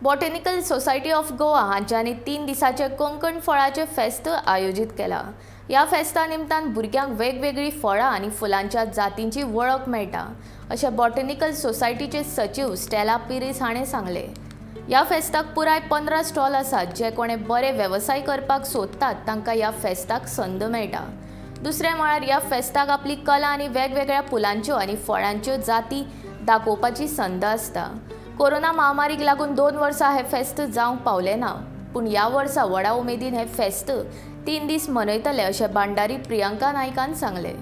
Botanical society of Goa हांच्यांनी 3 दिसांचे कोंकण फळाचे फेस्त आयोजीत केला. ह्या फेस्ता निमतान भुरग्यांक वेगवेगळीं फळां आनी फुलांच्या जातींची वळख मेळटा, अशें बॉटेनिकल सोसायटीचे सचीव स्टेला पिरीस हाणें सांगलें. ह्या फेस्ताक पुराय 15 स्टॉल आसात. जे कोणे बरे वेवसाय करपाक सोदतात तांकां ह्या फेस्ताक संद मेळटा. दुसरें म्हळ्यार ह्या फेस्ताक आपली कला आनी वेगवेगळ्या फुलांच्यो आनी फळांच्यो जाती दाखोवपाची संद आसता. कोरोना महामारीक लागून 2 वर्सां हें फेस्त जावंक पावलें ना, पूण ह्या वर्सा व्हडा उमेदीन हें फेस्त 3 दीस मनयतले, अशें भांडारी प्रियंका नायकान सांगलें.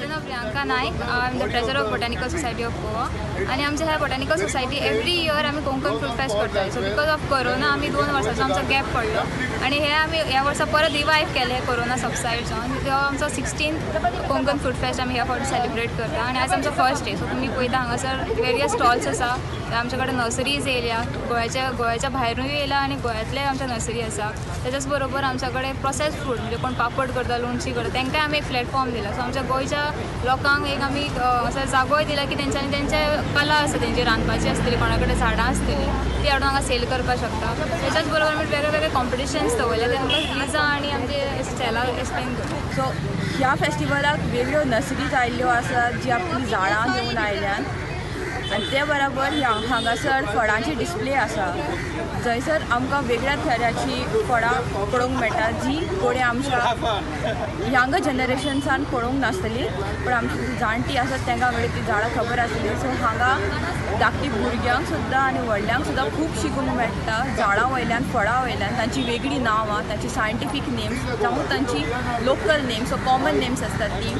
नाव Priyanka Naik. I am the treasurer of Botanical Society of Goa. आनी आमच्या ह्या बॉटॅनिकल सोसायटी एवरी इयर आमी कोंकण फ्रूट फेस्ट करताले. सो because of corona आमी 2 वर्साचो आमचो गॅप पडलो आनी हे आमी ह्या वर्सा परत रिवायव केले कोरोना सबसायड जावन. तो आमचो 16th Konkan fruit fest आमी ह्या फावटी सेलिब्रेट करता आनी आज आमचो फर्स्ट डे. सो तुमी पळयता, हांगासर वेरियस स्टॉल्स आसा. आमच्या कडेन नर्सरीज येयल्या, गोंयाच्या भायरूय येयल्या आनी गोंयांतले आमच्या नर्सरी आसा. त्याच्याच बरोबर आमच्या कडेन प्रोसेस फूड, म्हणजे कोण पापड करता, लोणची करता, तांकांय आमी एक प्लॅटफॉर्म दिला. सो आमच्या गोंयच्या लोकांक एक आमी असो जागोय दिला की तेंच्यांनी तेंचे कला आसा, तेंची रांदपाची आसतली, कोणा कडेन झाडां आसतली, ती हाडून हांगा सेल करपाक शकता. त्याच्याच बरोबर आमी वेगळे वेगळे कॉम्पिटिशन्स दवरले. ते आमकां लिजा आनी आमचे स्टेला एक्सप्लेन करता. सो ह्या फेस्टिवलाक वेगळ्यो नर्सरीज आयिल्ल्यो आसात, जी आपली झाडां घेवन आयल्यात आनी ते बराबर ह्या हांगासर फळांची डिस्प्ले आसा, जंयसर आमकां वेगळ्या तराची फळां पळोवंक मेळटा, जी कोणें आमच्या यंग जनरेशन्सान पळोवंक नासतली, पण आमची जी जाणटी आसात तांकां वेळ ती झाडां खबर आसतली. सो हांगा धाकटी भुरग्यांक सुद्दां आनी व्हडल्यांक सुद्दां खूब शिकूंक मेळटा झाडां वयल्यान, फळां वयल्यान, तांची वेगळी नांवां, तांची सायंटिफीक नेम्स जावं तांची लोकल नेम्स, कॉमन नेम्स आसतात ती.